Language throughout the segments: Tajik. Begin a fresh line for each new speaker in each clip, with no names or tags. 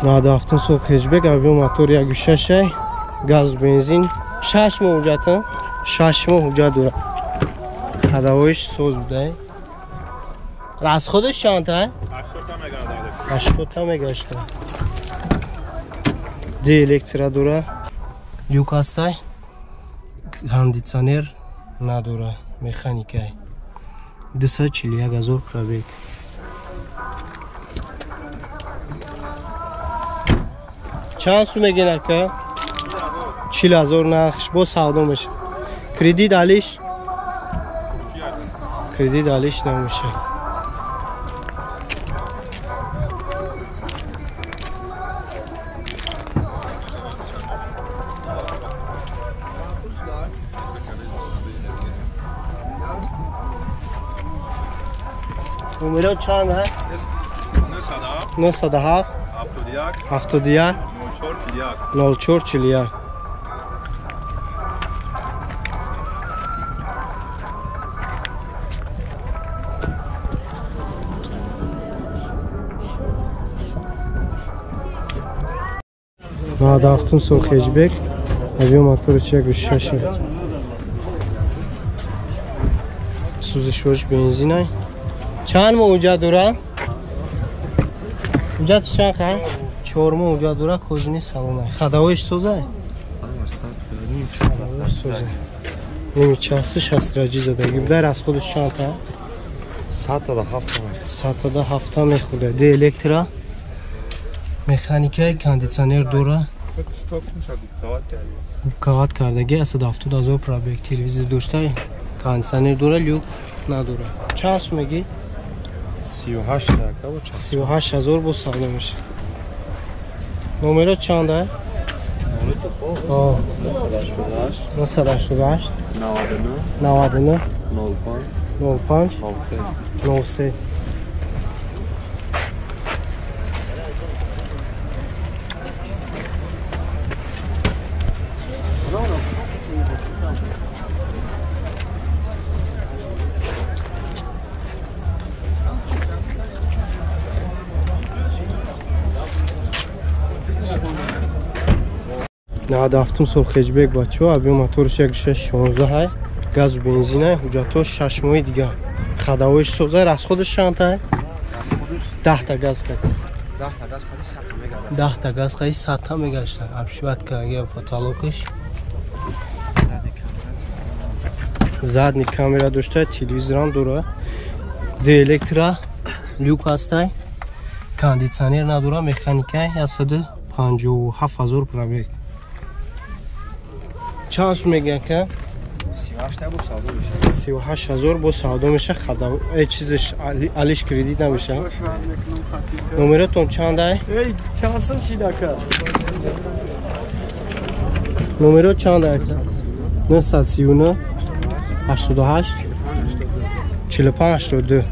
97 сол хэтчбек, объем мотор 1.6, газ бензин, 6 моҳ ҳуҷҷата, 6 моҳ ҳуҷҷат дорад. Ходовоиш соз буда. Расходаш чанд та? 80 та мегашта. Ди электро дора, люк ҳастай, кондитсионер надора, механикай. 241 ҳазор пробег. Чанд сум мегин ака? 40 ҳазор нархш, бо савдо меша. Кредит алиш? Кредит алиш намеша. Номеро чанд ҳа? 907 71 04 41. 97 сол хэтчбек, объем мотораш 1.6, сӯзишвориш бензинай. Чанд моҳ ҳуҷҷат дорад? Ҳуҷҷатш чанд ха? 4 моҳ ҳуҷҷат дорад, кожини салонай. Ходовоиш созай? Созай. Нимчасти шастраҷи задагӣ буда. Расходаш чанд та? 107 мехӯрда. Ди электро, механикаи, кондитсионер дора. Кават кардагӣ, 170 ҳазор пробег, телевизор дошта, кондитсионер дора, люк надора. Чанд сум мегӣ? 38 ҳазор бо савдо меша. Номеро чанд а? 988 99 05 03. 97 сол хэтчбек бачаҳо, объем мотораш 1.6 16, газу бензинай, ҳуҷҷатҳо 6 моҳи дигар. Ходовоиш созай, расходаш чанд та? 10 та газ кад. 10 та газ қади 100 та мегашта. Обшивать кардаги потолокаш. Задний камера дошта, телевизорам дора. Ди электро, люк ҳастай, кондитсионер надора, механикай, 157 ҳазор пробег. Чанд сум мегӯянд ка? 38 ҳазор бо савдо меша. Чизеш алиш кредит намеша. Номеротон чанд ай? Номеро чанд ай? 939 88 45 82.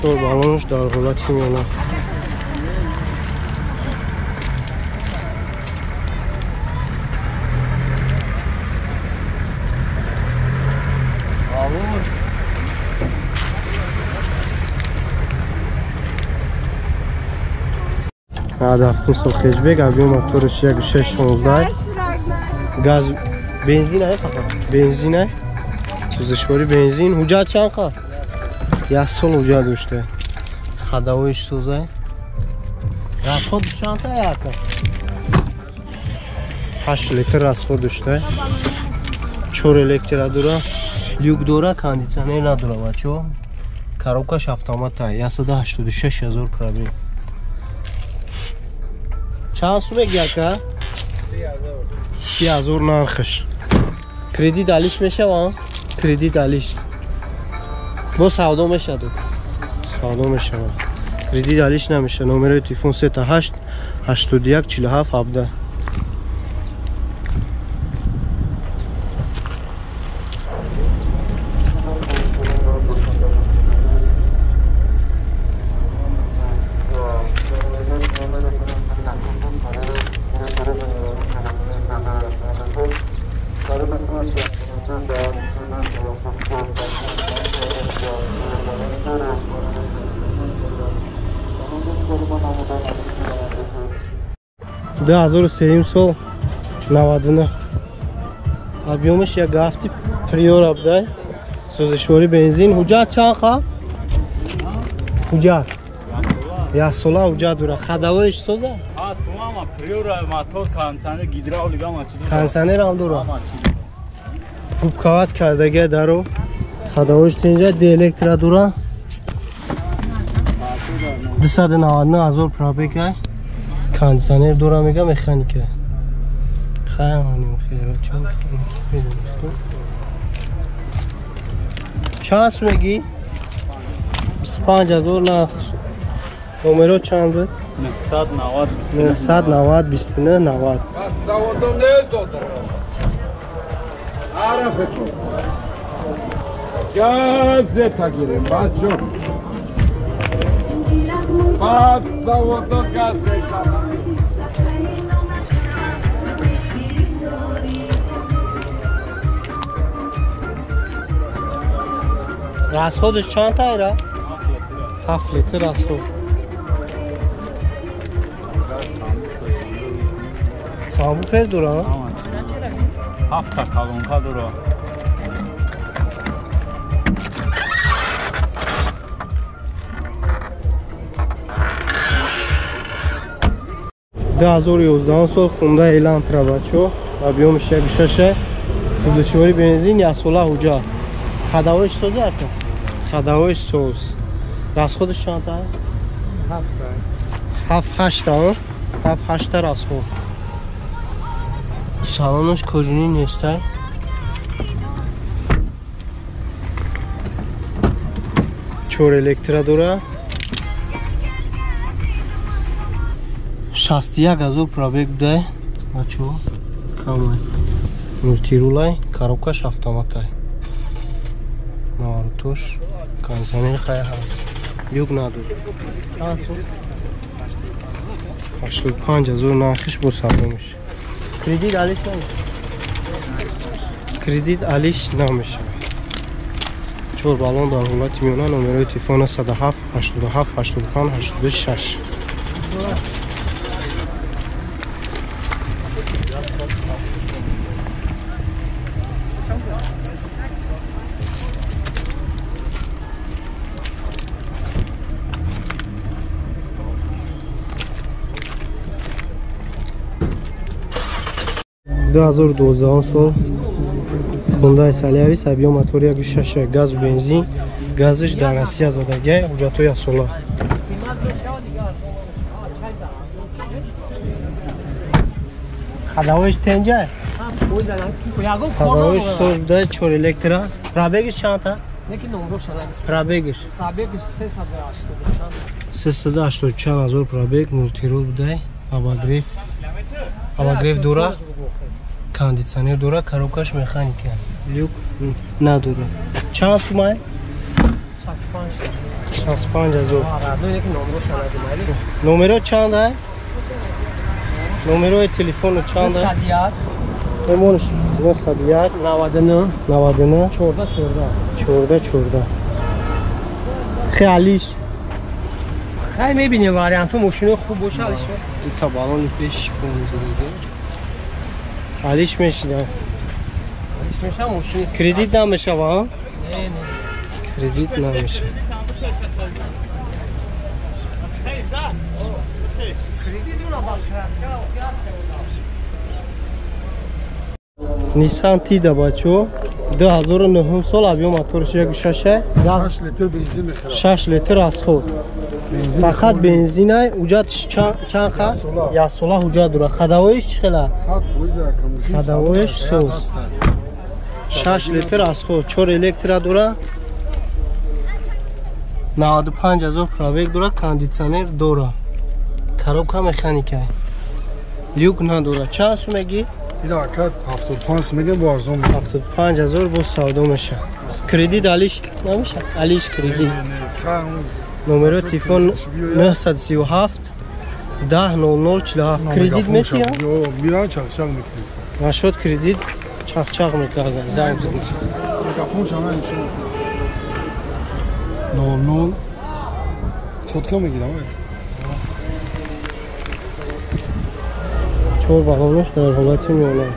Чор баллонш дар ҳолати миёна. 97 сол хэтчбек, объем мотораш 1.6 16, газ бензин ай, фақат бензин ай, сӯзишворӣ бензин. Ҳуҷҷат чанд қа? 1 сол ҳуҷҷат дошта. Ходовоиш созай. Расход чанд та яка? 8 литр расход дошта. 4 электро дора, люк дора, кондитсионер надора бачаҳо. Коробкаш автомат ай, 186 ҳазор пробег. Чанд сум мегӣ ака? 30 ҳазор нархш. Кредит алиш мешава? Кредит алиш. Бо савдо мешавад. Савдо мешавад. Кредит алиш намеша. Номерои телефон 38 81 47 17. 2003 сол 99. Объёмаш як гафти Приора будай. Сӯзишворӣ бензин. Ҳуҷҷат чанд қа? Ҳуҷҷат. Як сола ҳуҷҷат дора. Хадавоиш соза?
Ҳа, тумама Приора мотор, кондиционер, гидравлика ма чиз.
Кондиционер ҳам дора. Губкават кардага даро. Хадавоиш тинҷа, ди электро дора. 299 ҳазор пробега. Кондиционер дора мега механика. Хайваним хеле чун медонед. Чанд сум мегӣ? 25 ҳазор нарх. Номеро чанд буд?
990
990 29 90.
Заводом нест дода. Арафето. Газета гирем, бачо. Бас заводо газета.
Расходаш чанд тайра? 7 литр расход. Сабвуфер дора?
7 та колонка дора.
Ду 2011 сол Хунда Элантра бачо. Объёмаш 1.6, сӯзишворӣ бензин, як сола ҳуҷҷат. Хадавоиш соза ака? Хадавоиш соз. Расходаш чанд та? 7 8 та. 7 8 та расход. Салонаш кожуни нестай. Чор электро дора. 61 ҳазор пробег будай. Бачо, камай. Мультирулай, коробкаш автоматай. Наворотош, кондиционер хай ҳаст. Люк надор. 85 ҳазор нархиш бо савдо мешавад. Кредит алиш намешавад. Кредит алиш намешавад. 4 баллон дар ҳолати миёна, номерои телефон 107 87 85 86. Ду 2012 сол Хундай Солярис, объём мотор 1.6, газу бензин, газиш дар Россия задагай, ҳуҷҷатҳои як сола. Хадавоиш тенҷай? Хадавоиш соз будай, чор электро. Пробегиш чанд та? Пробегиш 384 ҳазор пробег, мультирул будай, обогрев дора, кондиционер дора, коробкаш механика, люк надора. Чанд сумай? 65 ҳазор. Номеро чанд ай? Номерои телефону чанд ай? 901 901 99 99 14 14 14. Хе алиш.
Хай мебинем варианту мошинои хуб боша алиш.
Дута баллони пеш 15 дига. Алиш мешида.
Алиш меша мошини.
Кредит намешава?
Не, не.
Кредит намеша. Nissan Tiida бачо 2009 сол объём моторш 1.6,
6 литр бензин мехӯрад.
6 литр расход. Фақат бензинай. Ҳуҷҷат чанд ха? Як сола ҳуҷҷат дора. Хадавоиш чӣ хела?
100%.
Хадавоиш соз. 6 литр расход, 4 электро дора. 95 ҳазор пробег дора, кондиционер дора. Коробка механика. Люк надора. Чанд сум мегӣ?
Ина акад 75 мегем, бо арзон.
75 ҳазор бо савдо мешавад. Кредит алиш намешавад? Алиш кредит. Номерои телефон 937 10 00 47. Кредит метиҳад?
Миран чақчақ мекунед.
Нашуд кредит чақчақ мекарда. Занг бизанед.
Мегафон чанд нишон? 00 чотка мегирам.
Чор баллонаш дар ҳолати миёна.